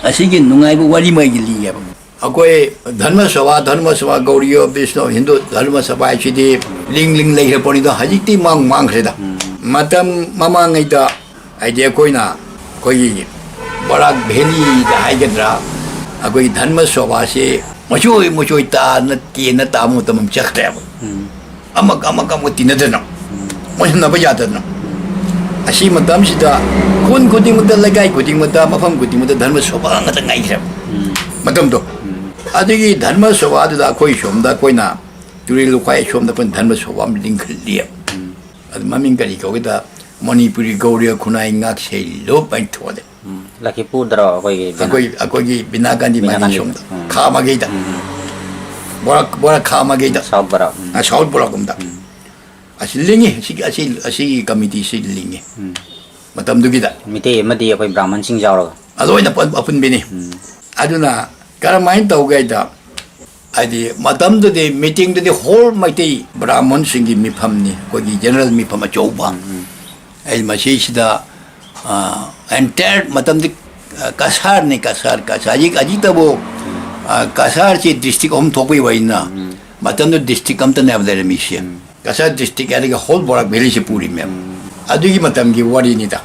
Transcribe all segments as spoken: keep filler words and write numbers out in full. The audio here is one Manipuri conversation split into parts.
ꯑꯁꯤꯒꯤ ꯅꯨꯡꯉꯥꯏꯕ ꯋꯥꯔꯤ ꯃꯩꯒꯤ ꯂꯤꯒꯦꯕ꯫ ꯑꯩꯈꯣꯏ ꯙꯔꯃ ꯁꯚꯥ, ꯙꯔꯃ ꯁꯚꯥ, ꯒꯧꯔꯤꯌ ꯕꯤꯁꯅꯨ ꯍꯤꯟꯗꯨ ꯙꯔꯃ ꯁꯚꯥ ꯍꯥꯏꯁꯤꯗꯤ ꯂꯤꯡ ꯂꯤꯡ ꯂꯩꯈ꯭ꯔ ꯄꯣꯠꯅꯤꯗꯣ, ꯍꯧꯖꯤꯛꯇꯤ ꯃꯥꯡ ꯃꯥꯡꯈ꯭ꯔꯦꯗ꯫ ꯃꯇꯝ ꯃꯃꯥꯡꯉꯩꯗ ꯍꯥꯏꯗꯤ ꯑꯩꯈꯣꯏꯅ ꯑꯩꯈꯣꯏꯒꯤ ꯕꯔꯥꯛ ꯚꯦꯂꯤꯗ ꯍꯥꯏꯒꯗ꯭ꯔꯥ, ꯑꯩꯈꯣꯏꯒꯤ ꯙꯔꯃ ꯁꯚꯥꯁꯤ ꯃꯆꯣꯏ ꯃꯆꯣꯏ ꯇꯥꯅ ꯇꯦꯟꯅ ꯇꯥꯕ ꯃꯇꯝ ꯑꯃ ꯆꯠꯈ꯭ꯔꯦꯕ꯫ ꯑꯃꯒ ꯑꯃꯒ ꯑꯃꯨꯛ ꯇꯤꯟꯅꯗꯅ, ꯃꯣꯏꯁꯤꯟꯅꯕ ꯌꯥꯗꯗꯅ꯫ ꯑꯁꯤ ꯃꯇꯝꯁꯤꯗ ꯈꯨꯟ ꯈꯨꯗꯤꯡꯃꯛꯇ, ꯂꯩꯀꯥꯏ ꯈꯨꯗꯤꯡꯃꯛꯇ, ꯃꯐꯝ ꯈꯨꯗꯤꯡꯃꯛꯇ ꯙꯔꯃ ꯁꯚꯥ ꯉꯥꯛꯇ ꯉꯥꯏꯈ꯭ꯔꯦꯕ ꯃꯇꯝꯗꯣ꯫ ꯑꯗꯨꯒꯤ ꯙꯔꯃ ꯁꯚꯥꯗꯨꯗ ꯑꯩꯈꯣꯏ ꯁꯣꯝꯗ ꯑꯩꯈꯣꯏꯅ ꯇꯨꯔꯦꯜ ꯂꯨꯈꯥꯏ ꯁꯣꯝꯗ ꯑꯩꯈꯣꯏꯅ ꯙꯔꯃ ꯁꯚꯥ ꯑꯃ ꯂꯤꯡꯈꯠꯂꯤꯑꯕ꯫ ꯑꯗꯨ ꯃꯃꯤꯡ ꯀꯔꯤ ꯀꯧꯒꯦꯗ, ꯃꯅꯤꯄꯨꯔꯤ ꯒꯧꯔꯤꯌ ꯈꯨꯟꯅꯥꯏ ꯉꯥꯛꯁꯦꯜꯂꯨꯞ ꯍꯥꯏꯅ ꯊꯣꯜꯂꯦ꯫ ꯂꯈꯤꯄꯨꯔꯗꯔꯣ ꯑꯩꯈꯣꯏꯒꯤ ꯕꯤꯅꯥ- ꯑꯩꯈꯣꯏ ꯑꯩꯈꯣꯏꯒꯤ ꯕꯤꯅꯥ ꯒꯥꯟꯙꯤ ꯕꯤꯅꯥ ꯃꯥꯏꯀꯩ ꯒꯥꯟꯙꯤ꯫ ꯁꯣꯝꯗ ꯎꯝ꯫ ꯈꯥ ꯃꯥꯏꯀꯩꯗ, ꯎꯝ꯫ ꯕꯣꯔꯥ ꯕꯣꯔꯥ ꯈꯥ ꯃꯥꯏꯀꯩꯗ, ꯁꯥꯎꯠ ꯕꯣꯔꯥ꯫ ꯎꯝ꯫ ꯑ, ꯁꯥꯎꯠ ꯕꯣꯔꯥꯔꯣꯝꯗ꯫ ꯑꯁꯤ ꯂꯤꯡꯉꯤ, ꯑꯁꯤꯒꯤ ꯑꯁꯤ ꯑꯁꯤꯒꯤ ꯀꯃꯤꯇꯤꯁꯤ ꯂꯤꯡꯉꯤ꯫ ꯎꯝ꯫ ꯃꯇꯝꯗꯨꯒꯤꯗ ꯃꯤꯇꯩ ꯑꯃꯗꯤ ꯑꯩꯈꯣꯏ ꯕ꯭ꯔꯥꯍꯃꯟꯁꯤꯡ ꯌꯥꯎꯔꯒ꯫ ꯑꯗꯨ ꯑꯣꯏꯅ ꯑꯄꯨꯟ- ꯑꯄꯨꯟꯕꯤꯅꯤ꯫ ꯑꯗꯨꯅ ꯀꯔꯝꯍꯥꯏꯅ ꯇꯧꯒꯦ ꯍꯥꯏꯗ, ꯍꯥꯏꯗꯤ ꯃꯇꯝꯗꯨꯗꯤ ꯃꯤꯇꯤꯡꯗꯨꯗꯤ ꯍꯣꯜ ꯃꯩꯇꯩ ꯕ꯭ꯔꯥꯍꯃꯟꯁꯤꯡꯒꯤ ꯃꯤꯐꯝꯅꯤ, ꯑꯩꯈꯣꯏꯒꯤ ꯖꯦꯅꯔꯦꯜ ꯃꯤꯐꯝ ꯑꯆꯧꯕ꯫ ꯑꯩ ꯃꯁꯤꯁꯤꯗ ꯑꯦꯟꯇꯥꯌꯔ ꯃꯇꯝꯗꯤ, ꯑ, ꯀꯁꯥꯔꯅꯤ, ꯀꯁꯥꯔ ꯀꯁꯥꯔ ꯍꯧꯖꯤꯛ ꯍꯧꯖꯤꯛꯇꯕꯨ, ꯑ, ꯀꯁꯥꯔꯁꯤ ꯗꯤꯁꯇ꯭ꯔꯤꯛ ꯑꯍꯨꯝ ꯊꯣꯛꯄꯒꯤ ꯋꯥꯔꯤꯅ꯫ ꯃꯇꯝꯗꯨ ꯗꯤꯁꯇ꯭ꯔꯤꯛ ꯑꯝꯇꯅꯦꯕ ꯂꯩꯔꯝꯃꯤꯁꯦ꯫ ꯀꯁꯥꯔ ꯗꯤꯁꯇ꯭ꯔꯤꯛ ꯍꯥꯏꯔꯒ ꯍꯣꯜ ꯕꯣꯔꯥꯛ ꯚꯦꯂꯤꯁꯤ ꯄꯨꯔꯤꯃꯦꯕ꯫ ꯑꯗꯨꯒꯤ ꯃꯇꯝꯒꯤ ꯋꯥꯔꯤꯅꯤꯗ꯫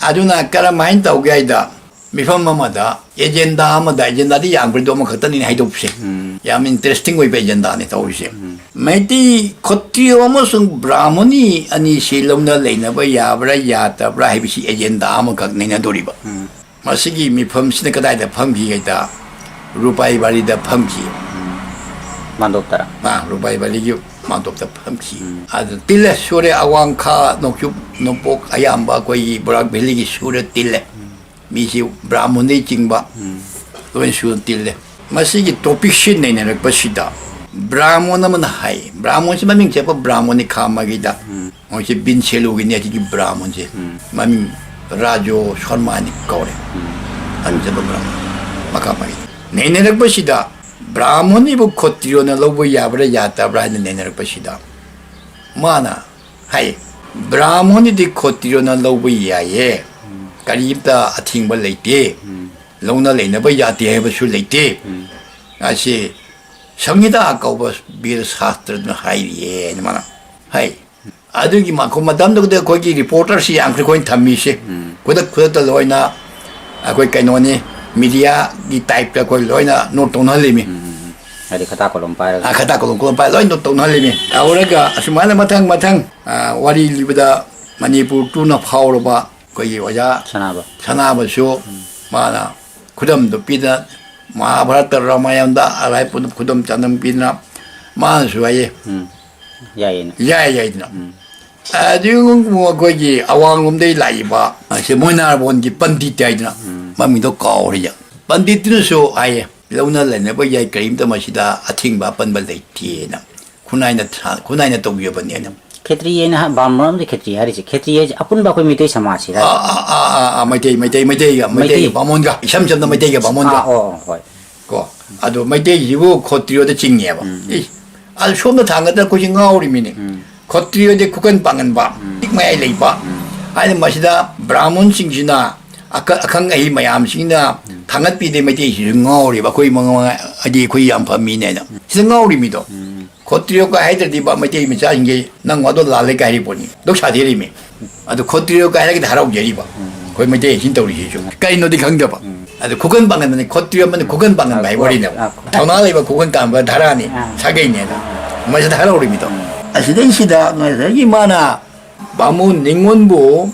ꯑꯗꯨꯅ ꯀꯔꯝꯍꯥꯏꯅ ꯇꯧꯒꯦ ꯍꯥꯏꯗ, ꯃꯤꯐꯝ ꯑꯃꯗ ꯑꯦꯖꯦꯟꯗꯥ ꯑꯃꯗ, ꯑꯦꯖꯦꯟꯗꯥꯗꯤ ꯌꯥꯝꯈ꯭ꯔꯦ, ꯑꯗꯨ ꯑꯃꯈꯛꯇꯅꯤꯅꯦ ꯍꯥꯏꯗꯣꯛꯄꯁꯦ꯫ ꯌꯥꯝ ꯏꯟꯇꯔꯦꯁꯇꯤꯡ ꯑꯣꯏꯕ ꯑꯦꯖꯦꯟꯗꯥꯅꯤ ꯇꯧꯔꯤꯁꯦ꯫ ꯃꯩꯇꯩ ꯈꯣꯇ꯭ꯔꯤꯌꯣ ꯑꯃꯁꯨꯡ ꯕ꯭ꯔꯥꯍꯃꯣꯅꯤ ꯑꯅꯤꯁꯤ ꯂꯧꯅ ꯂꯩꯅꯕ ꯌꯥꯕ꯭ꯔꯥ ꯌꯥꯗꯕ꯭ꯔꯥ ꯍꯥꯏꯕꯁꯤ ꯑꯦꯖꯦꯟꯗꯥ ꯑꯃꯈꯛ ꯅꯩꯅꯗꯣꯔꯤꯕ꯫ ꯃꯁꯤꯒꯤ ꯃꯤꯐꯝꯁꯤꯅ ꯀꯗꯥꯏꯗ ꯐꯝꯈꯤ ꯍꯥꯏꯗ, ꯔꯨꯄꯥꯏ ꯕꯥꯔꯤꯗ ꯐꯝꯈꯤ꯫ ꯃꯥꯟꯗꯣꯞꯇꯔꯥ? ꯃꯥ ꯔꯨꯄꯥꯏ ꯕꯥꯔꯤꯒꯤ ꯃꯥꯟꯗꯣꯞꯇ ꯐꯝꯈꯤ꯫ ꯑꯗꯨ ꯇꯤꯜꯂꯦ ꯁꯨꯔꯦ, ꯑꯋꯥꯡ ꯈꯥ, ꯅꯣꯡꯆꯨꯞ ꯅꯣꯡꯄꯣꯛ ꯑꯌꯥꯝꯕ ꯑꯩꯈꯣꯏꯒꯤ ꯕꯣꯔꯥꯛ ꯚꯦꯂꯤꯒꯤ ꯁꯨꯔꯦ ꯇꯤꯜꯂꯦ꯫ ꯃꯤꯁꯤ ꯕ꯭ꯔꯥꯍꯃꯣꯟꯗꯒꯤ ꯆꯤꯡꯕ ꯂꯣꯏꯅ ꯁꯨꯅ ꯇꯤꯜꯂꯦ꯫ ꯃꯁꯤꯒꯤ ꯇꯣꯄꯤꯛꯁꯤ ꯅꯩꯅꯔꯛꯄꯁꯤꯗ ꯕ꯭ꯔꯥꯍꯃꯣꯟ ꯑꯃꯅ ꯍꯥꯏ, ꯕ꯭ꯔꯥꯍꯃꯣꯟꯁꯤ ꯃꯃꯤꯡ ꯆꯠꯄ ꯕ꯭ꯔꯥꯍꯃꯣꯟꯅꯤ ꯈꯥ ꯃꯥꯏꯀꯩꯗ꯫ ꯃꯣꯏꯁꯦ ꯕꯤꯟ ꯁꯦꯂꯨꯒꯤꯅꯤ ꯑꯁꯤꯒꯤ ꯕ꯭ꯔꯥꯍꯃꯣꯟꯁꯦ꯫ ꯃꯃꯤꯡ ꯔꯥꯖꯣ ꯁꯔꯃꯥꯅꯤ ꯀꯧꯔꯦ꯫ ꯃꯃꯤꯡ ꯆꯠꯄ ꯕ꯭ꯔꯥꯍꯃꯣꯟ ꯃꯈꯥ ꯃꯥꯏꯀꯩꯗ꯫ ꯅꯩꯅꯔꯛꯄꯁꯤꯗ ꯕ꯭ꯔꯥꯍꯃꯣꯟ ꯑꯩꯕꯨ ꯈꯣꯇ꯭ꯔꯤꯌꯣꯅ ꯂꯧꯕ ꯌꯥꯕ꯭ꯔꯥ ꯌꯥꯗꯕ꯭ꯔꯥ ꯍꯥꯏꯅ ꯅꯩꯅꯔꯛꯄꯁꯤꯗ ꯃꯥꯅ ꯍꯥꯏ, ꯕ꯭ꯔꯥꯍꯃꯣꯟꯗꯤ ꯈꯣꯇ꯭ꯔꯤꯌꯣꯅ ꯂꯧꯕ ꯌꯥꯏꯌꯦ, ꯀꯔꯤꯝꯇ ꯑꯊꯤꯡꯕ ꯂꯩꯇꯦ꯫ ꯂꯧꯅ ꯂꯩꯅꯕ ꯌꯥꯗꯦ ꯍꯥꯏꯕꯁꯨ ꯂꯩꯇꯦ꯫ ꯑꯁꯤ ꯁꯪꯍꯤꯇꯥ ꯀꯧꯕ ꯕꯤꯔ ꯁꯥꯁꯇ꯭ꯔꯗꯨꯅ ꯍꯥꯏꯔꯤꯌꯦꯅ ꯃꯥꯅ ꯍꯥꯏ꯫ ꯑꯗꯨꯒꯤ ꯃꯈꯣ-, ꯃꯇꯝꯗꯨꯗ ꯑꯩꯈꯣꯏꯒꯤ ꯔꯤꯄꯣꯔꯇꯔꯁꯤ ꯌꯥꯝꯈ꯭ꯔꯦ ꯑꯩꯈꯣꯏꯅ ꯊꯝꯃꯤꯁꯦ꯫ ꯈꯨꯗꯛ ꯈꯨꯗꯛꯇ ꯂꯣꯏꯅ ꯑꯩꯈꯣꯏ ꯀꯩꯅꯣꯅꯤ, ꯃꯤꯗꯤꯌꯥꯒꯤ ꯇꯥꯏꯞꯇ ꯑꯩꯈꯣꯏ ꯂꯣꯏꯅ ꯅꯣꯠ ꯇꯧꯅꯍꯜꯂꯤꯃꯤ꯫ ꯍꯥꯏꯗꯤ ꯈꯇꯥ ꯀꯣꯂꯣꯝ ꯄꯥꯏꯔꯒ꯫ ꯑ, ꯈꯇꯥ ꯀꯣꯂꯣꯝ ꯀꯣꯂꯣꯝ ꯄꯥꯏꯔꯒ ꯂꯣꯏꯅ ꯅꯣꯠ ꯇꯧꯅꯍꯜꯂꯤꯃꯤ꯫ ꯇꯧꯔꯒ ꯑꯁꯨꯃꯥꯏꯅ ꯃꯊꯪ ꯃꯊꯪ, ꯑ, ꯋꯥꯔꯤ ꯂꯤꯕꯗ ꯃꯅꯤꯄꯨꯔ ꯇꯨꯅ ꯐꯥꯎꯔꯕ ꯑꯩꯈꯣꯏꯒꯤ ꯑꯣꯖꯥ ꯁꯅꯥꯕ꯫ ꯁꯅꯥꯕꯁꯨ ꯃꯥꯅ ꯈꯨꯗꯝꯗꯣ ꯄꯤꯗꯅ, ꯃꯍꯥꯚꯥꯔꯠꯇ ꯔꯥꯃꯥꯌꯟꯗ ꯑꯔꯥꯏ ꯄꯨꯝꯅ ꯈꯨꯗꯝ ꯆꯥꯟꯗꯝ ꯄꯤꯗꯅ ꯃꯥꯅꯁꯨ ꯍꯥꯏꯌꯦ꯫ ꯎꯝ꯫ ꯌꯥꯏꯌꯦꯅ꯫ ꯌꯥꯏ ꯌꯥꯏꯗꯅ꯫ ꯑꯗꯨꯒꯨꯝꯕ ꯑꯩꯈꯣꯏꯒꯤ ꯑꯋꯥꯡꯂꯣꯝꯗꯒꯤ ꯂꯥꯛꯏꯕ ꯑꯁꯤ ꯃꯣꯏꯅꯥꯔꯕꯣꯟꯒꯤ ꯄꯟꯗꯤꯠ ꯍꯥꯏꯗꯅ ꯃꯃꯤꯡꯗꯣ ꯀꯥꯎꯔꯦ꯫ ꯄꯟꯗꯤꯠꯇꯨꯅꯁꯨ ꯍꯥꯏꯌꯦ, ꯂꯧꯅ ꯂꯩꯅꯕ ꯌꯥꯏ, ꯀꯔꯤꯝꯇ ꯃꯁꯤꯗ ꯑꯊꯤꯡꯕ ꯑꯄꯟꯕ ꯂꯩꯇꯦꯅ ꯈꯨꯟꯅꯥꯏꯅ ꯊ-, ꯈꯨꯟꯅꯥꯏꯅ ꯇꯧꯕꯤꯔꯕꯅꯦꯅ꯫ ꯈꯦꯇ꯭ꯔꯤ ꯍꯥꯏꯅ ꯍꯥ-, ꯕꯥꯃꯣꯟ ꯑꯃꯗꯤ ꯈꯦꯇ꯭ꯔꯤ ꯍꯥꯏꯔꯤꯁꯦ, ꯈꯦꯇ꯭ꯔꯤ ꯍꯥꯏꯁꯦ ꯑꯄꯨꯟꯕ ꯑꯩꯈꯣꯏ ꯃꯩꯇꯩ ꯁꯃꯥꯖꯁꯤꯗ꯫ ꯑꯥ, ꯑꯥ, ꯑꯥ, ꯑꯥ, ꯑꯥ, ꯃꯩꯇꯩ, ꯃꯩꯇꯩ, ꯃꯩꯇꯩꯒ, ꯃꯩꯇꯩꯒ ꯃꯩꯇꯩ꯫ ꯕꯥꯃꯣꯟꯒ, ꯏꯁꯝ ꯁꯝꯅ ꯃꯩꯇꯩꯒ ꯕꯥꯃꯣꯟꯒ꯫ ꯑꯥ, ꯑꯣ, ꯑꯣ, ꯍꯣꯏ꯫ ꯀꯣ, ꯑꯗꯣ ꯃꯩꯇꯩꯁꯤꯕꯨ ꯈꯣꯇ꯭ꯔꯤꯌꯣꯗ ꯆꯤꯡꯉꯦꯕ꯫ ꯏꯁ, ꯑꯗꯣ ꯁꯣꯝꯗ ꯊꯥꯡꯒꯠꯇꯅ ꯑꯩꯈꯣꯏꯁꯦ ꯉꯥꯎꯔꯤꯃꯤꯅꯦ꯫ ꯈꯣꯇ꯭ꯔꯤꯌꯣꯗꯤ ꯈꯨꯀꯟ ꯄꯥꯡꯒꯟꯕ, ꯄꯤꯛ ꯃꯌꯥꯏ ꯂꯩꯕ꯫ ꯍꯥꯏꯅ ꯃꯁꯤꯗ ꯕ꯭ꯔꯥꯍꯃꯟꯁꯤꯡꯁꯤꯅ ꯑꯀ-, ꯑꯈꯪ ꯑꯍꯩ ꯃꯌꯥꯝꯁꯤꯡꯅ ꯊꯥꯡꯒꯠꯄꯤꯗꯦ, ꯃꯩꯇꯩꯁꯤꯁꯨ ꯉꯥꯎꯔꯤꯕ, ꯑꯩꯈꯣꯏ ꯃꯉꯥ-, ꯍꯥꯏꯗꯤ ꯑꯩꯈꯣꯏ ꯌꯥꯝ ꯐꯕ ꯃꯤꯅꯦꯅ꯫ ꯁꯤꯗ ꯉꯥꯎꯔꯤꯃꯤꯗꯣ꯫ ꯈꯣꯇ꯭ꯔꯤꯌꯣ ꯀꯥꯏ ꯍꯥꯏꯗ꯭ꯔꯗꯤ ꯕꯥ, ꯃꯩꯇꯩ ꯃꯆꯥꯁꯤꯡꯁꯦ ꯅꯪ ꯋꯥꯗꯣ ꯂꯥꯜꯂꯦ ꯀꯥꯏ ꯍꯥꯏꯔꯤ ꯄꯣꯠꯅꯤ꯫ ꯗꯣꯛ ꯁꯥꯊꯤꯔꯤꯃꯤ꯫ ꯑꯗꯨ ꯈꯣꯇ꯭ꯔꯤꯌꯣ ꯀꯥꯏ ꯍꯥꯏꯔꯒꯗꯤ ꯍꯔꯥꯎꯖꯔꯤꯕ꯫ ꯑꯩꯈꯣꯏ ꯃꯩꯇꯩꯁꯤꯡ ꯇꯧꯔꯤꯁꯤꯁꯨ ꯀꯩꯅꯣꯗꯤ ꯈꯪꯗꯕ꯫ ꯑꯗꯨ ꯈꯨꯀꯟ ꯄꯥꯡꯒꯟꯕꯅꯤ, ꯈꯣꯇ꯭ꯔꯤꯌꯣ ꯑꯃꯅ ꯈꯨꯀꯟ ꯄꯥꯡꯒꯟꯕ ꯍꯥꯏ ꯋꯥꯔꯤꯅꯦꯕ꯫ ꯊꯧꯅꯥ ꯂꯩꯕ ꯈꯨꯀꯟ ꯄꯥꯡꯒꯟꯕ ꯙꯔꯥꯅꯤ, ꯁꯥꯒꯩꯅꯦꯅ꯫ ꯃꯁꯤꯗ ꯍꯔꯥꯎꯔꯤꯃꯤꯗꯣ꯫ ꯑꯁꯤꯗꯩꯁꯤꯗ ꯉꯁꯥꯏꯒꯤ ꯃꯥꯅ ꯕꯥꯃꯣꯟ ꯅꯤꯉꯣꯟꯕꯨ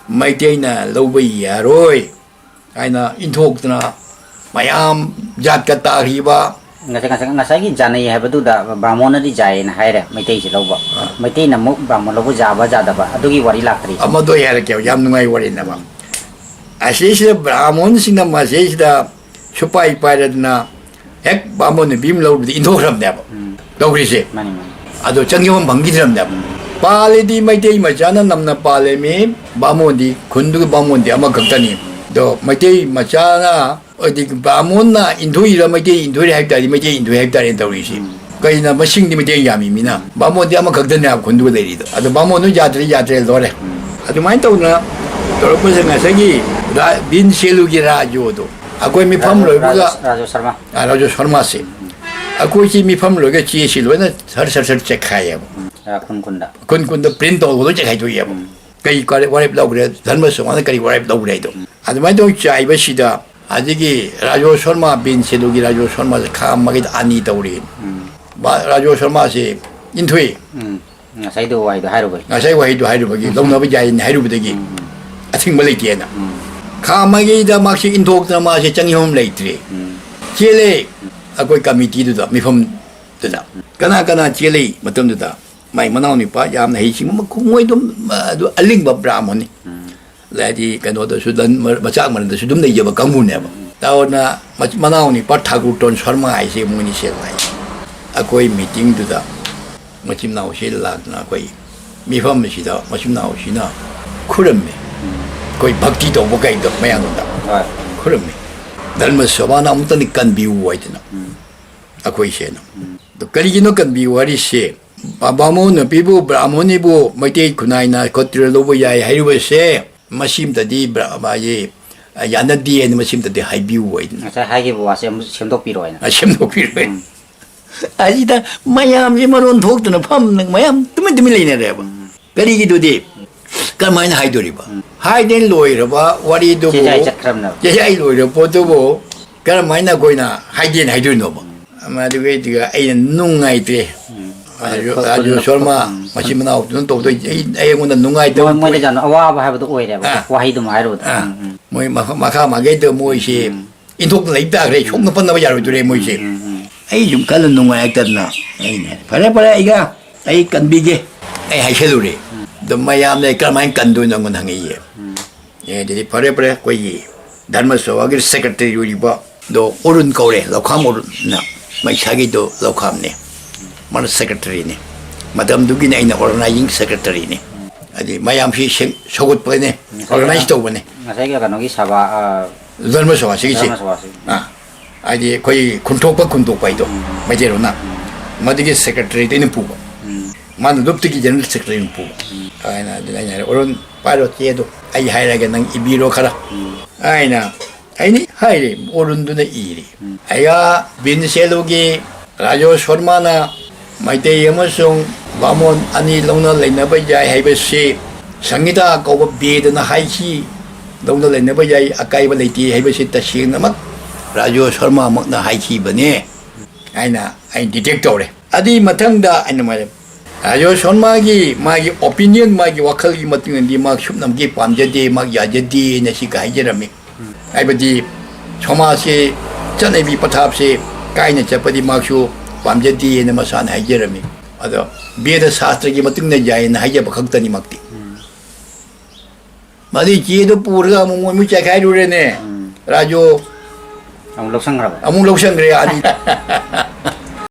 ꯃꯩꯇꯩꯅ ꯂꯧꯕ ꯌꯥꯔꯣꯏ ꯍꯥꯏꯅ ꯏꯟꯊꯣꯛꯇꯅ ꯃꯌꯥꯝ ꯖꯥꯠꯀ ꯇꯥꯈꯤꯕ꯫ ꯉꯁꯥꯏ, ꯉꯁꯥꯏ, ꯉꯁꯥꯏꯒꯤ ꯖꯥꯅꯩ ꯍꯥꯏꯕꯗꯨꯗ ꯕ꯭ꯔꯥꯍꯃꯣꯟꯅꯗꯤ ꯖꯥꯏꯌꯦꯅ ꯍꯥꯏꯔꯦ, ꯃꯩꯇꯩꯁꯤ ꯂꯧꯕ꯫ ꯃꯩꯇꯩꯅ ꯑꯃꯨꯛ ꯕ꯭ꯔꯥꯍꯃꯣꯟ ꯂꯧꯕ ꯌꯥꯕ ꯌꯥꯗꯕ ꯑꯗꯨꯒꯤ ꯋꯥꯔꯤ ꯂꯥꯛꯇ꯭ꯔꯤ꯫ ꯑꯃꯗꯣ ꯑꯩ ꯍꯥꯏꯔꯛꯀꯦꯕ, ꯌꯥꯝ ꯅꯨꯡꯉꯥꯏꯕ ꯋꯥꯔꯤꯅꯦꯕ꯫ ꯑꯁꯤꯁꯤꯗ ꯕ꯭ꯔꯥꯍꯃꯣꯟꯁꯤꯡꯅ ꯃꯁꯤꯁꯤꯗ ꯁꯨꯄꯥꯏ ꯄꯥꯏꯔꯗꯅ ꯍꯦꯛ ꯕꯥꯃꯣꯟ ꯅꯨꯄꯤ ꯑꯃ ꯂꯧꯔꯨꯕꯗ ꯏꯟꯊꯣꯛꯈ꯭ꯔꯕꯅꯦꯕ꯫ ꯂꯧꯈ꯭ꯔꯤꯁꯦ꯫ ꯃꯥꯅꯤ, ꯃꯥꯅꯤ꯫ ꯑꯗꯣ ꯆꯪꯖꯐꯝ ꯐꯪꯈꯤꯗ꯭ꯔꯕꯅꯦꯕ꯫ ꯄꯥꯜꯂꯤꯗꯤ ꯃꯩꯇꯩ ꯃꯆꯥꯅ ꯅꯝꯅ ꯄꯥꯜꯂꯦꯃꯤ, ꯕꯥꯃꯣꯟꯗꯤ, ꯈꯨꯟꯗꯨꯒꯤ ꯕꯥꯃꯣꯟꯗꯤ ꯑꯃꯈꯛꯇꯅꯤ꯫ ꯑꯗꯣ ꯃꯩꯇꯩ ꯃꯆꯥꯅ, ꯍꯥꯏꯗꯤ ꯕꯥꯃꯣꯟꯅ ꯏꯟꯊꯣꯛꯏꯔ ꯃꯩꯇꯩ ꯏꯟꯊꯣꯛꯏꯔ ꯍꯥꯏꯕ ꯇꯥꯔꯗꯤ ꯃꯩꯇꯩ ꯏꯟꯊꯣꯛꯏ ꯍꯥꯏꯕ ꯇꯥꯔꯦꯅ ꯇꯧꯔꯤꯁꯤ꯫ ꯀꯩꯅꯣ, ꯃꯁꯤꯡꯗꯤ ꯃꯩꯇꯩ ꯌꯥꯝꯃꯤ ꯃꯤꯅ꯫ ꯕꯥꯃꯣꯟꯗꯤ ꯑꯃꯈꯛꯇꯅꯦ ꯈꯨꯟꯗꯨꯒ ꯂꯩꯔꯤꯗꯣ꯫ ꯑꯗꯣ ꯕꯥꯃꯣꯟꯗꯨ ꯌꯥꯗ꯭ꯔꯦ, ꯌꯥꯗ꯭ꯔꯦ, ꯂꯣꯏꯔꯦ꯫ ꯑꯗꯨꯃꯥꯏꯅ ꯇꯧꯗꯅ ꯇꯧꯔꯛꯄꯁꯦ ꯉꯁꯥꯏꯒꯤ ꯔꯥ-, ꯕꯤꯟ ꯁꯦꯂꯨꯒꯤ ꯔꯥꯖꯣꯗꯣ, ꯑꯩꯈꯣꯏ ꯃꯤꯐꯝ ꯂꯣꯏꯕꯒ ꯔꯥꯖꯨ ꯁꯔꯃ꯫ ꯑ, ꯔꯥꯖꯨ ꯁꯔꯃꯁꯦ꯫ ꯑꯩꯈꯣꯏꯁꯤ ꯃꯤꯐꯝ ꯂꯣꯏꯔꯒ ꯆꯦꯁꯤ ꯂꯣꯏꯅ ꯁꯔ ꯁꯔ ꯁꯔ ꯆꯦꯛꯈꯥꯏꯌꯦꯕ꯫ ꯎꯝ, ꯑ, ꯈꯨꯟ ꯈꯨꯟꯗ꯫ ꯈꯨꯟ ꯈꯨꯟꯗ ꯄ꯭ꯔꯤꯟ ꯇꯧꯔꯒ ꯂꯣꯏ ꯆꯦꯛꯈꯥꯏꯗꯣꯛꯑꯦꯕ꯫ ꯎꯝ꯫ ꯀꯔꯤ ꯀꯔꯤ ꯋꯥꯔꯦꯞ ꯂꯧꯈ꯭ꯔꯦ, ꯙꯔꯃ ꯁꯣꯃꯥꯅ ꯀꯔꯤ ꯋꯥꯔꯦꯞ ꯂꯧꯈ꯭ꯔꯦ ꯍꯥꯏꯗꯣ꯫ ꯎꯝ꯫ ꯑꯗꯨꯃꯥꯏꯅ ꯇꯧ ꯆꯥꯏꯕꯁꯤꯗ ꯑꯗꯒꯤ ꯔꯥꯖꯨ ꯁꯔꯃ, ꯕꯤꯟ ꯁꯤꯗꯨꯒꯤ ꯔꯥꯖꯨ ꯁꯔꯃꯁꯦ ꯈꯥꯝꯃꯒ ꯑꯅꯤ ꯇꯧꯔꯤ꯫ ꯎꯝ꯫ ꯃꯥ-, ꯔꯥꯖꯨ ꯁꯔꯃꯁꯦ ꯏꯟꯊꯣꯛꯏ꯫ ꯎꯝ꯫ ꯉꯁꯥꯏꯗꯣ ꯋꯥꯍꯩꯗꯣ ꯍꯥꯏꯔꯨꯕꯒꯤ꯫ ꯉꯁꯥꯏ ꯋꯥꯍꯩꯗꯣ ꯍꯥꯏꯔꯨꯕꯒꯤ ꯂꯧꯅꯕ ꯌꯥꯏꯅ ꯍꯥꯏꯔꯨꯕꯗꯒꯤ ꯎꯝ, ꯎꯝ꯫ ꯑꯊꯤꯡꯕ ꯂꯩꯇꯦꯅ꯫ ꯎꯝ꯫ ꯈꯥꯝꯃꯒꯩꯗ ꯃꯥꯁꯤ ꯏꯟꯊꯣꯛꯇꯅ ꯃꯥꯁꯤ ꯆꯪꯐꯝ ꯂꯩꯇ꯭ꯔꯦ꯫ ꯎꯝ꯫ ꯆꯦꯜꯂꯦ ꯑꯩꯈꯣꯏ ꯀꯃꯤꯇꯤꯗꯨꯗ, ꯃꯤꯐꯝꯗꯨꯗ꯫ ꯀꯅꯥ ꯀꯅꯥ ꯆꯦꯜꯂꯤ ꯃꯇꯝꯗꯨꯗ? ꯃꯥꯏ ꯃꯅꯥꯎ ꯅꯨꯄꯥ ꯌꯥꯝꯅ ꯍꯩꯁꯤꯡꯕ ꯃꯈꯣꯡ ꯃꯣꯏ ꯑꯗꯨꯝ, ꯑꯗꯨ ꯑꯂꯤꯡꯕ ꯕ꯭ꯔꯥꯍꯃꯟꯅꯤ꯫ ꯎꯝ꯫ ꯍꯥꯏꯗꯤ ꯀꯩꯅꯣꯗꯁꯨ ꯂꯟ-, ꯃꯆꯥꯛ ꯃꯔꯟꯗꯁꯨ ꯑꯗꯨꯝ ꯂꯩꯖꯕ ꯀꯥꯡꯕꯨꯅꯦꯕ꯫ ꯎꯝ꯫ ꯑꯗꯨꯅ ꯃꯆ-, ꯃꯅꯥꯎ ꯅꯨꯄꯥ ꯊꯥꯒꯨꯔꯇꯣꯟ ꯁꯔꯃ ꯍꯥꯏꯁꯦ ꯃꯣꯏꯅꯤ ꯁꯦꯜ ꯍꯥꯏ꯫ ꯑꯩꯈꯣꯏ ꯃꯤꯇꯤꯡꯗꯨꯗ ꯃꯆꯤꯟ ꯃꯅꯥꯎꯁꯤ ꯂꯥꯛꯇꯅ ꯑꯩꯈꯣꯏ ꯃꯤꯐꯝ ꯑꯁꯤꯗ ꯃꯆꯤꯟ ꯃꯅꯥꯎꯁꯤꯅ ꯈꯨꯔꯝꯃꯤ꯫ ꯎꯝ꯫ ꯑꯩꯈꯣꯏ ꯚꯛꯇꯤ ꯇꯧꯕ ꯀꯩꯗꯣ ꯃꯌꯥꯝꯗ ꯍꯣꯏ꯫ ꯈꯨꯔꯝꯃꯤ꯫ ꯙꯔꯃ ꯁꯚꯥꯅ ꯑꯃꯨꯛꯇꯪꯗꯤ ꯀꯟꯕꯤꯌꯨ ꯍꯥꯏꯗꯅ ꯎꯝ꯫ ꯑꯩꯈꯣꯏꯁꯦꯅ꯫ ꯎꯝ꯫ ꯑꯗꯣ ꯀꯔꯤꯒꯤꯅꯣ ꯀꯟꯕꯤꯌꯨ ꯍꯥꯏꯔꯤꯁꯦ? ꯕꯥꯃꯣꯟ ꯅꯨꯄꯤꯕꯨ ꯕ꯭ꯔꯥꯍꯃꯣꯟꯅꯤꯕꯨ ꯃꯩꯇꯩ ꯈꯨꯟꯅꯥꯏꯅ ꯈꯣꯠꯇ꯭ꯔ ꯂꯧꯕ ꯌꯥꯏ ꯍꯥꯏꯔꯤꯕꯁꯦ ꯃꯁꯤꯝꯇꯗꯤ ꯕ꯭ꯔ-, ꯃꯥꯒꯤ, ꯑ, ꯌꯥꯅꯗꯦ ꯍꯥꯏꯅ ꯃꯁꯤꯝꯇꯗꯤ ꯍꯥꯏꯕꯤꯌꯨ ꯍꯥꯏꯗꯅ꯫ ꯉꯁꯥꯏ ꯍꯥꯏꯈꯤꯕ ꯋꯥꯁꯦ ꯑꯃꯨꯛ ꯁꯦꯝꯗꯣꯛꯄꯤꯔꯣ ꯍꯥꯏꯅ꯫ ꯑ, ꯁꯦꯝꯗꯣꯛꯄꯤꯔꯣ꯫ ꯎꯝ꯫ ꯑꯁꯤꯗ ꯃꯌꯥꯝꯁꯤ ꯃꯔꯣꯟ ꯊꯣꯛꯇꯅ ꯐꯝ-, ꯃꯌꯥꯝ ꯇꯨꯃꯤꯟ ꯇꯨꯃꯤꯟ ꯂꯩꯅꯔꯦꯕ꯫ ꯎꯝ꯫ ꯀꯔꯤꯒꯤꯗꯨꯗꯤ? ꯀꯔꯝꯍꯥꯏꯅ ꯍꯥꯏꯗꯣꯔꯤꯕ? ꯎꯝ꯫ ꯍꯥꯏꯗꯅ ꯂꯣꯏꯔꯕ ꯋꯥꯔꯤꯗꯨꯕꯨ, ꯆꯦꯖꯥꯏ ꯆꯠꯈ꯭ꯔꯕꯅꯦꯕ꯫ ꯆꯦꯖꯥꯏ ꯂꯣꯏꯔꯕ ꯄꯣꯠꯇꯨꯕꯨ ꯀꯔꯝꯍꯥꯏꯅ ꯑꯩꯈꯣꯏꯅ ꯍꯥꯏꯗꯦꯅ ꯍꯥꯏꯗꯣꯏꯅꯣꯕ? ꯎꯝ꯫ ꯃꯗꯨꯒꯤ ꯑꯩꯅ ꯅꯨꯡꯉꯥꯏꯇ꯭ꯔꯦ꯫ ꯎꯝ꯫ ꯑꯗꯨ ꯈꯨ-, ꯔꯥꯖꯨ ꯈꯨ-, ꯁꯣꯔꯃ, ꯎꯝ꯫ ꯃꯆꯤꯟ ꯃꯅꯥꯎꯗꯨꯅ ꯇꯧꯗꯣꯏ, ꯑꯩ, ꯑꯩꯉꯣꯟꯗ ꯅꯨꯡꯉꯥꯏꯇꯕ ꯃꯣꯏ, ꯃꯣꯏꯗ ꯄꯣꯏꯟ-, ꯌꯥꯝꯅ ꯑꯋꯥꯕ ꯍꯥꯏꯕꯗꯣ ꯑꯣꯏꯔꯦꯕ, ꯑꯥ꯫ ꯋꯥꯍꯩꯗꯨꯃ ꯍꯥꯏꯔꯨꯕꯗ꯫ ꯑꯥ꯫ ꯎꯝ, ꯎꯝ꯫ ꯃꯣꯏ ꯃꯈ-, ꯃꯈꯥ ꯃꯥꯏꯀꯩꯗ ꯃꯣꯏꯁꯦ ꯎꯝ꯫ ꯏꯟꯊꯣꯛꯅ ꯂꯩ ꯇꯥꯈ꯭ꯔꯦ, ꯁꯣꯛꯅ ꯄꯟꯅꯕ ꯌꯥꯔꯣꯏꯗꯣꯔꯦ ꯃꯣꯏꯁꯦ꯫ ꯎꯝ, ꯎꯝ, ꯎꯝ꯫ ꯑꯩ ꯁꯨꯝ ꯈꯜꯂ ꯅꯨꯡꯉꯥꯏꯔꯛꯇꯗꯅ ꯑꯩꯅ ꯍꯥꯏ, "ꯐꯔꯦ, ꯐꯔꯦ, ꯑꯩꯒ, ꯑꯩ ꯀꯟꯕꯤꯒꯦ", ꯑꯩ ꯍꯥꯏꯁꯜꯂꯨꯔꯦ꯫ ꯎꯝ꯫ ꯑꯗꯣ ꯃꯌꯥꯝꯅ ꯑꯩ ꯀꯔꯝꯍꯥꯏꯅ ꯀꯟꯗꯣꯏꯅꯣ ꯑꯩꯉꯣꯟꯗ ꯍꯪꯉꯛꯏꯌꯦ꯫ ꯎꯝ꯫ ꯑꯦ, ꯑꯗꯨꯗꯤ ꯐꯔꯦ, ꯐꯔꯦ, ꯑꯩꯈꯣꯏꯒꯤ ꯙꯔꯃ ꯁꯚꯥꯒꯤ ꯁꯦꯀ꯭ꯔꯦꯇꯔꯤ ꯑꯣꯏꯔꯤꯕꯗꯣ ꯑꯔꯨꯟ ꯀꯧꯔꯦ, ꯂꯧꯈꯥꯝ ꯑꯔꯨꯟꯅ, ꯃꯩꯁꯥꯒꯤꯗꯣ ꯂꯧꯈꯥꯝꯅꯦ, ꯃꯥꯅ ꯁꯦꯀ꯭ꯔꯦꯇꯔꯤꯅꯤ, ꯃꯇꯝꯗꯨꯒꯤꯅꯤ ꯑꯩꯅ ꯑꯣꯔꯒꯅꯥꯏꯖꯤꯡ ꯁꯦꯀ꯭ꯔꯦꯇꯔꯤꯅꯤ꯫ ꯍꯥꯏꯗꯤ ꯃꯌꯥꯝꯁꯤ ꯁꯦꯝ-, ꯁꯧꯒꯠꯄꯅꯦ, ꯉꯁꯥꯏꯒꯤ ꯑꯣꯔꯒꯅꯥꯏꯖ ꯇꯧꯕꯅꯦ꯫ ꯉꯁꯥꯏꯒꯤ ꯀꯩꯅꯣꯒꯤ ꯁꯚꯥ, ꯑ, ꯙꯔꯃ ꯁꯚꯥꯁꯤꯒꯤꯁꯦ꯫ ꯙꯔꯃ ꯁꯚꯥꯁꯤ꯫ ꯑꯥ, ꯍꯥꯏꯗꯤ ꯑꯩꯈꯣꯏ ꯈꯨꯟꯊꯣꯛꯄ ꯈꯨꯟꯗꯣꯛꯄ ꯍꯥꯏꯗꯣ, ꯎꯝ꯫ ꯃꯩꯇꯩꯂꯣꯟꯅ꯫ ꯎꯝ꯫ ꯃꯗꯨꯒꯤ ꯁꯦꯀ꯭ꯔꯦꯇꯔꯤꯗ ꯑꯩꯅ ꯄꯨꯕ꯫ ꯎꯝ꯫ ꯃꯥꯅ ꯂꯨꯞꯇꯒꯤ ꯖꯦꯅꯔꯦꯜ ꯁꯦꯀ꯭ꯔꯦꯇꯔꯤ ꯑꯣꯏꯅ ꯄꯨꯕ꯫ ꯎꯝ꯫ ꯑꯗꯨꯅ ꯑꯩꯅ ꯍꯥꯏꯔꯦ, "ꯑꯔꯨꯟ, ꯄꯥꯏꯔꯣ ꯆꯦꯗꯣ, ꯑꯩ ꯍꯥꯏꯔꯒꯦ, ꯅꯪ ꯏꯕꯤꯔꯣ ꯈꯔ"꯫ ꯎꯝ꯫ ꯑꯩꯅ ꯍꯥꯏꯅꯤ ꯍꯥꯏꯔꯦ, ꯑꯣꯔꯨꯟꯗꯨꯅ ꯏꯔꯤ꯫ ꯑꯌꯥ ꯕꯤꯟꯁꯦꯂꯨꯒꯤ ꯔꯥꯖꯣ ꯁꯣꯔꯃꯥꯅ ꯃꯩꯇꯩ ꯑꯃꯁꯨꯡ ꯕꯥꯃꯣꯟ ꯑꯅꯤ ꯂꯧꯅ ꯂꯩꯅꯕ ꯌꯥꯏ ꯍꯥꯏꯕꯁꯤ ꯁꯪꯒꯤꯇꯥ ꯀꯧꯕ ꯕꯦꯗꯅ ꯍꯥꯏꯈꯤ, ꯂꯧꯅ ꯂꯩꯅꯕ ꯌꯥꯏ, ꯑꯀꯥꯏꯕ ꯂꯩꯇꯦ ꯍꯥꯏꯕꯁꯤ ꯇꯁꯦꯡꯅꯃꯛ ꯔꯥꯖꯣ ꯁꯣꯔꯃꯥꯃꯛꯅ ꯍꯥꯏꯈꯤꯕꯅꯦ ꯍꯥꯏꯅ ꯑꯩꯅ ꯗꯤꯇꯦꯛ ꯇꯧꯔꯦ꯫ ꯑꯗꯨꯒꯤ ꯃꯊꯪꯗ ꯑꯩꯅ ꯃꯥ-, ꯔꯥꯖꯣ ꯁꯣꯔꯃꯥꯒꯤ ꯃꯥꯒꯤ ꯑꯣꯄꯤꯅꯤꯌꯟ, ꯃꯥꯒꯤ ꯋꯥꯈꯜꯒꯤ ꯃꯇꯨꯡ ꯏꯟꯅꯗꯤ ꯃꯥ ꯁꯨꯞꯅꯃꯛꯀꯤ ꯄꯥꯝꯖꯗꯦ, ꯃꯥ ꯌꯥꯖꯗꯦꯅ ꯁꯤꯒ ꯍꯥꯏꯖꯔꯝꯃꯤ꯫ ꯍꯥꯏꯕꯗꯤ ꯁꯃꯥꯖꯁꯦ, ꯆꯠꯅꯕꯤ ꯄꯊꯥꯞꯁꯦ ꯀꯥꯏꯅ ꯆꯠꯄꯗꯤ ꯃꯍꯥꯛꯁꯨ ꯄꯥꯝꯖꯗꯦꯅ ꯃꯁꯥꯅ ꯍꯥꯏꯖꯔꯝꯃꯤ꯫ ꯑꯗꯣ ꯕꯦꯗ ꯁꯥꯁꯇ꯭ꯔꯒꯤ ꯃꯇꯨꯡ ꯏꯟꯅ ꯌꯥꯏꯅ ꯍꯥꯏꯖꯕ ꯈꯛꯇꯅꯤꯃꯛꯇꯤ꯫ ꯃꯗꯨꯒꯤ ꯆꯦꯗꯨ ꯄꯨꯔꯒ ꯑꯃꯨꯛ ꯃꯣꯏ ꯃꯣꯏ ꯆꯥꯏꯈꯥꯏꯔꯨꯔꯦꯅꯦ꯫ ꯎꯝ꯫ ꯔꯥꯖꯨ ꯑꯃꯨꯛ ꯂꯧꯁꯟꯈ꯭ꯔꯕ? ꯑꯃꯨꯛ ꯂꯧꯁꯟꯈ꯭ꯔꯦ ꯑꯅꯤ꯫